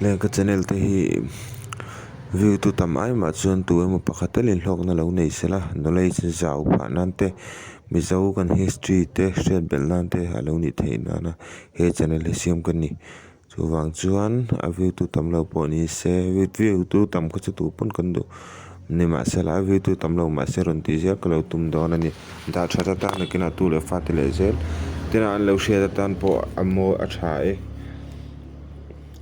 Le ka channel te hi view tu tam ai mah chuan tu emaw pakhat telin hlawkna lo nei se la knowledge zau phah nan te mizo kan history te hriat belh nan te a lo nih theih nana he channel hi siam ka ni. Chuvang chuan a view tu tam lo pawh ni se view tu tam kha chu tu pawn kan duh nimahsela a view tu tam lo mahse rawn tih zel ka lo tum dawn a ni. Dah that atan nakinah tu leh fate leh zel tena an lo hriat atan pawh a mawi a tha e.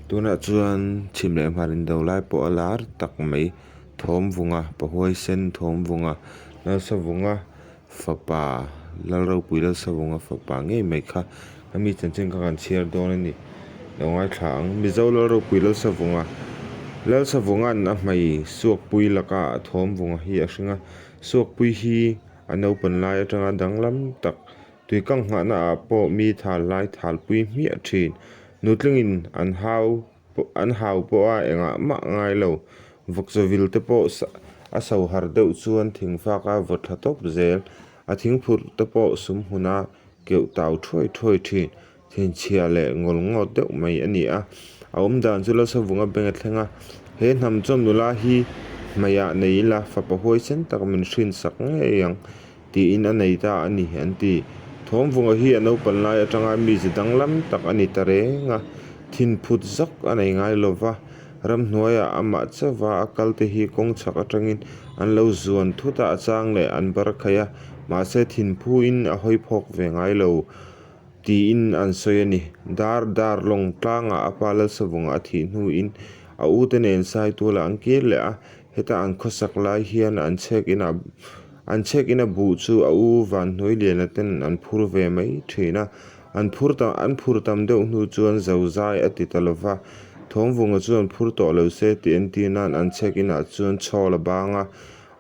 Tunah chuan chhim leh hmar indo lai pawh a lar tak mai Thawmvunga Pahuaisen Thawmvunga Lalsavunga Fapa, Lalropui Lalsavunga fapa ngei mai kha a mi chanchin kha kan chhiar dawn a ni. Lo ngaithla ang. Mizo Lalropui Lalsavunga Lalsavunga'n a hmai Suakpui laka a thawmvunga hi a hring a. Suakpui hi a naupan lai atanga danglam tak, tuikang nghahna ah pawh mi thal lai thalpui hmiah thin. Nutlingin an hau An hau pawh a engah mah ngai lo. Vawkchawvil te pawh a so har deuh chuan thingfak a vaw thla tawp zel. A thingphurh te pawh sum hmuna keuh tau thuai thuai thin. Thinchhia leh ngawl ngawt deuh mai a ni a. A awm dan chu Lalsavunga beng a thleng a. He hnam chawm nula hi hmeiah nei ila fapa huaisen tak min hrinsak ngei ang tiin a nei ta a ni an ti. Thawmvunga hi a naupan lai atanga mize danglam tak a ni ta reng a, thinphut zak a nei ngai lo va, ramhnuaiah amah chauha a kal te hi kawng chhak atangin an lo zuan thut a, a chang leh an bar khaih a, mahse thinphuin a hawi phawk ve ngai lo tiin an sawi a ni. Dar dar lawng tlangah a pa Lalsavunga a thih hnuin a ute nen Saitualah an kir leh a, Heta an khawsak lai hian an chhek inah an chhek ina buh chu a u Vanhnuailiana ten an phur ve mai thin a, an phur ta an phur tam deuh hnu chuan zozai a ti ta lo va, Thawmvunga chuan phur tawh lo se tih en tir nan an chhek inah chuan chhawl a bang a,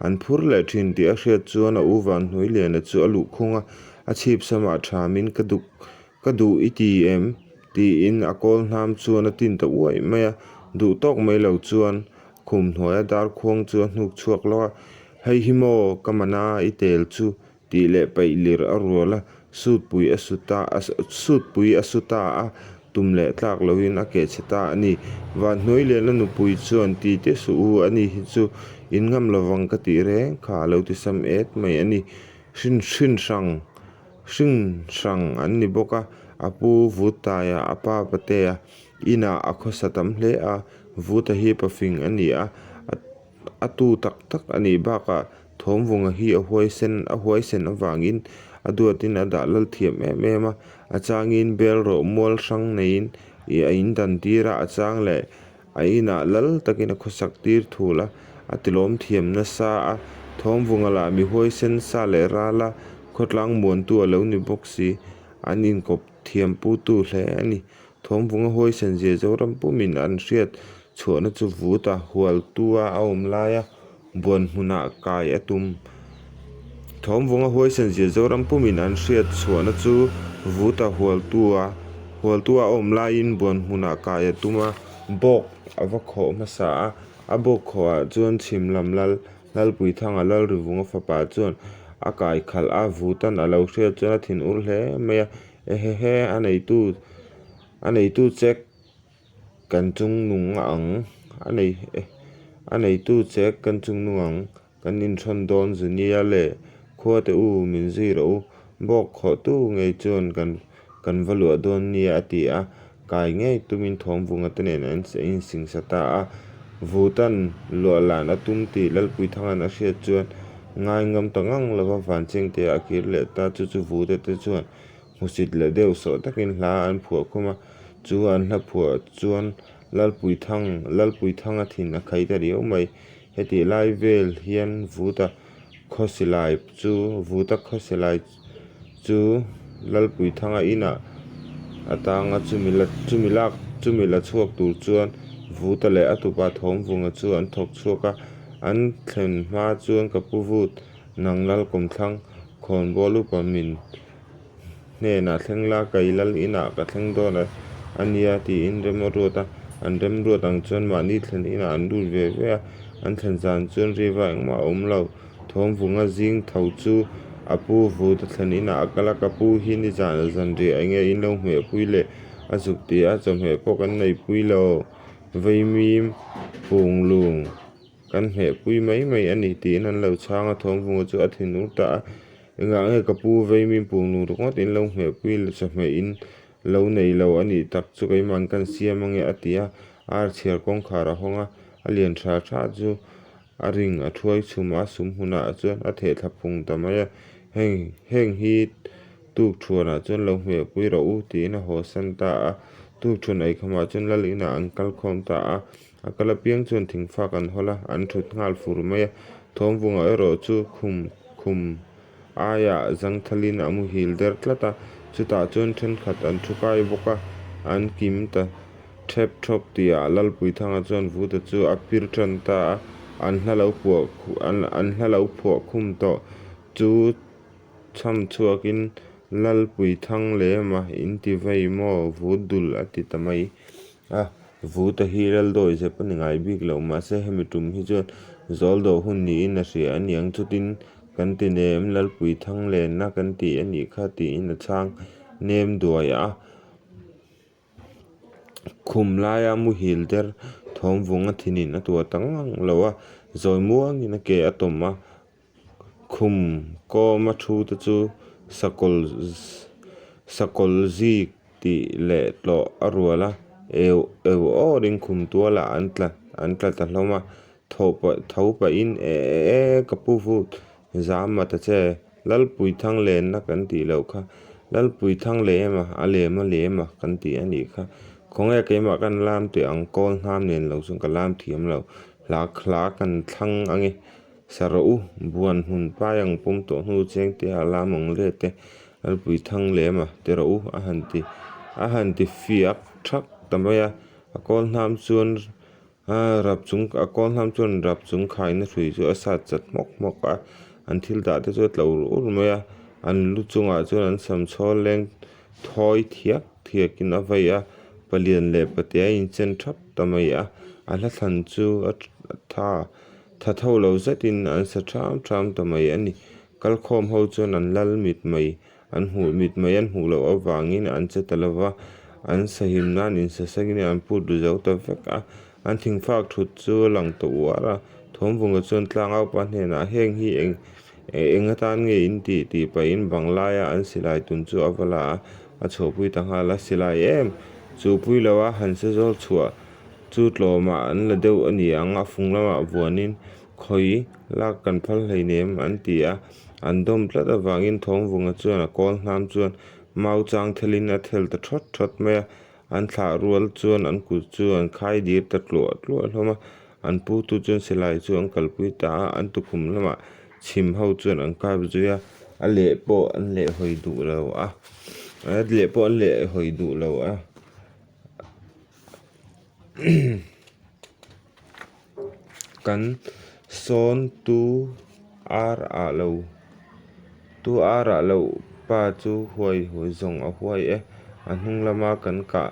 an phur leh thin tih a hriat chuan a u Vanhnuailiana chu a luhkhung a, a chhip samah thamin ka duk Ka duh i ti em? tiin a kawl hnam chuan a tin ta uaih mai a, duh tawk mai lo chuan khum hnuaia darkhuang chu a hnuk chhuak lawk a, Hei hi maw ka mana i tel chu tih leh paih lir a rual a, sutpui a su ta a sutpui a su ta a, tum leh tlak loin a keh chhe ta a ni. Vanhnuai liana nupui chuan ti te suh u a ni hi chu in ngam lovang ka tih reng kha a lo ti sam et mai a ni. Hrin hrin hrang. Hring hrang an ni bawk a, a pu Vutaia a pa Patea inah a khawsa tam hle a, Vuta hi pafing a ni a, a tu tak tak a nih bakah Thawmvunga hi a huaisen a huaisen avangin a duatin a dah lal thiam em em a, a changin bel rawh mual hrang neiin a indan tir a, a chang leh A inah lal takin a khawsak tir thul a, a tilawm thiam nasa a, Thawmvunga lah mi huaisen sa leh ral a, khawtlang muantu a lo ni bawk si, an inkawp thiam putu hle a ni. Thawmvunga huaisen zia Zoram pumin an hriat chhuahna chu vut a, hualtu a a awm laia buan hmunah kai a tum. Thawmvunga huaisen zia Zoram pumin an hriat chhuahna chu vut a hualtu a, hualtu a awm laiin buan hmunah kai a tum a, bawk a va khawh hmasa a, a bawk khawhah chuan chhim lam lal Lalpuithanga Lalrivunga fapa chuan a kai khalh a, vutan a lo hriat chuan a thinur hle mai a, ehehe a neitu a neitu check Kan chung nung ang a nei a neitu che kan chung nung ang kan inthawn dawn Zunia leh khua te u min zui rawh u bawk khawh tu ngei chuan kan kan va luah dawn nia a ti a, kai ngei tumin Thawmvunga te nen an insingsa ta a, Vutan luah lan a tum tih Lalpuithanga'n a hriat chuan ngai ngam ta ngang lova Vanchengte a kir leh ta chu chu Vute te chuan Hmusit leh deuh sawh takin hla an phuah khum a, chu an hla phuah chuan Lalpuithang, Lalpuithanga thin a khai ta riau mai. Hetih lai vel hian Vuta khawsilai chu, Vuta khawsilai chu Lalpuithanga inah a tang a, chumi la, chumi lak, chumi la chhuak tur chuan Vuta leh a tupa Thawmvunga chu an thawk chhuak a, an thlen hma chuan ka pu Vut, nang Lalkawmthlang khawnbawl upa min hnenah thleng la, kei lal inah ka thleng dawn a nia tiin rem a ruat a, an rem ruat ang chuan mahni thlen inah an lut ve ve a, an thlen zan chuan riva engmah a awm lo. Thawmvunga zing tho chu a pu vut a thlen inah a kal a, ka pu hi nizanah zanriah enge in lo hmehpui leh a zuk ti a, chawhmeh pawh kan neipui lo. Vaimim punglung kan hmehpui mai mai a ni tiin an lo chhang a, Thawmvunga chu a thinur ta a, Engah nge ka pu Vaimim punglung ringawt in lo hmehpui le chawhmeh in lo nei lo a nih tak chu keimahn kan siam ange a ti a, ar chhiar kawngkhar a hawng a, a lian tha tha chu a ring a thuai chhum a, sum hmunah chuan a theh thla phung ta mai a, heng heng hi tuk thuanah chuan lo hmehpui rawh u tiin a haw san ta a, tuk thuan eikhamah chuan lal inah an kal khawm ta a, a kal apiang chuan thingfak an hawl a, an thut nghal fur mai a, thawmvunga erawh chu khum khum aiah zangthalin a muhil der tlat a, chutah chuan thenkhat an thu kai bawk a, an kim ta Thep thawp tihah Lalpuithanga chuan Vuta chu a pir tan ta a, an hla lo puah an hla lo phuah khum tawh chu chham chhuakin Lalpuithang lema in ti vei maw Vut dul a ti ta mai a, Vuta hi Laldawi zep a ni ngai bik lo mahse hemi tum hi chuan zawl dawh hun niin a hria a niang chutin kan ti nem Lalpuithang lenna kan ti a nih kha tiin a chhang nem duai a. Khum laia muhil der thawmvung a thinin a tuah ta ngang lo a, zawi muangin a ke a tawm a, khum kawma thu te chu sakawlh sakawlh zik tih leh tlawh a rual a, eu eu awrin khum tualah an tla an tla ta hlawm a, tho pah tho pahin e e e ka pu vut zam ma ta che. Lalpuithang lenna kan tih loh kha Lalpuithang lem a, a lem a lem a kan tih a nih kha. Khawnge keimah kan lam teh ang kawl hnam nen lo chuan ka lam thiam lo. Hla hla kan thlang ange sa rawh u, buan hmun pai ang pawm tawh hnu cheng te a lam ang le te Lalpuithang lem a ti rawh u a han ti a han ti fiak thak ta mai a, a kawl hnam chuan A rap chung a kawl hnam chuan rap chung khaina hrui chu a sat chat hmawk hmawk a, an thil dah te chu a tlo ur ur mai a, an lu chungah chuan an sam chhawl leng thawi thiak thiak in a vei a, palian leh patea inchen thap ta mai a, a hla thlan chu a tha tha tho lo zetin an sa tham tham ta mai a ni. Kalkhawm ho chuan an lal mit mai An hmuh mit mai an hmuh loh avangin an che ta lova, an sahim nan insasengin an put ru zo ta vek a. An thingfak thut chu a lang ta uar a, Thawmvunga chuan tlangaupa hnenah heng hi eng eng atan nge in tih tih pahin bang laia an silai tun chu a va la a, a chhuahpui ta nghal a. Silai em chu pui lo a, han se zawl chhuah chu tlawmah an la deuh a ni ang, a fung lamah vuanin Khawi lak kan phal hleinem an ti a, an dawm tlat avangin Thawngvunga chuan a kawl hnam chuan mau chang thelin a thel ta thawt thawt mai a, an thlah rual chuan an kut chu an khai dir ta tluah tluah hlawm a, an putu chuan silai chu an kalpui ta a, an tukhum lamah chhim ho chuan an kap zui a, a leh pawh an leh hawi duh lo a, a leh pawh an leh hawi duh lo a. Kan sawn tu ar ah lo tu ar ah loh pa chu huai huai zawng a huai e. A hnung lama kan kah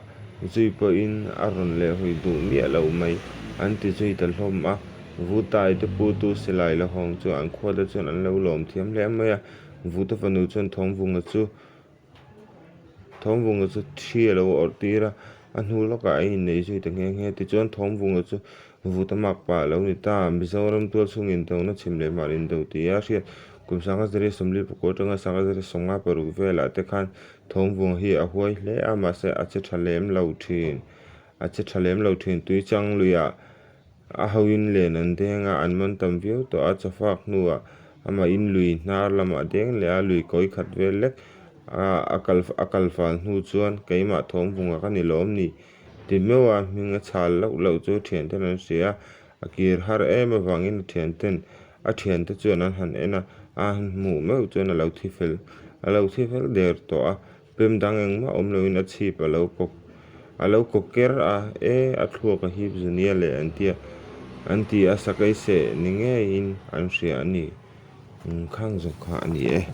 zui pawhin a rawn leh hawi duh miah lo mai an ti zui ta hlawm a. Vutai te putu silai la hawng chu an khuate chuan an lo lawm thiam hle mai a. Vuta fanu chuan Thawmvunga chu Thawmvunga chu thi a lo awrh tir a, a hnu lawkah a innei zui ta nghe nghe. Tichuan Thawmvunga chu Vuta mak pah a lo ni ta. Mizoram tual chhung indona chhim leh hmar indo tih a hriat. Kum sangha 49 atanga sangha 56 velah te khan Thawmvunga hi a huai hle a, mahse a che tha lem lo thin. A che tha lem lo thin. Tuichang luiah A hoin len an deng a, an man tam viau tawh a, chawfak hnuah amahin lui hnar lamah a deng leh a, lui kawi khat vel lek a kal a kal fal hnu chuan keimah thawmvunga ka ni lawm ni ti meuh a, hming a chhal loh loh chu thianten an hria a, a kir har em avangin a thianten a thiante chuan an han en a, a han hmuh meuh chuan a lo thi fel a lo thi fel der tawh a. Pem dang engmah awm loin a chhip a lo kawk a lo kawk ker a, e a thluak a hip zunia leh an tia an ti a sakei seh ni ngeiin an hria a ni. Khang zawk kha a ni e.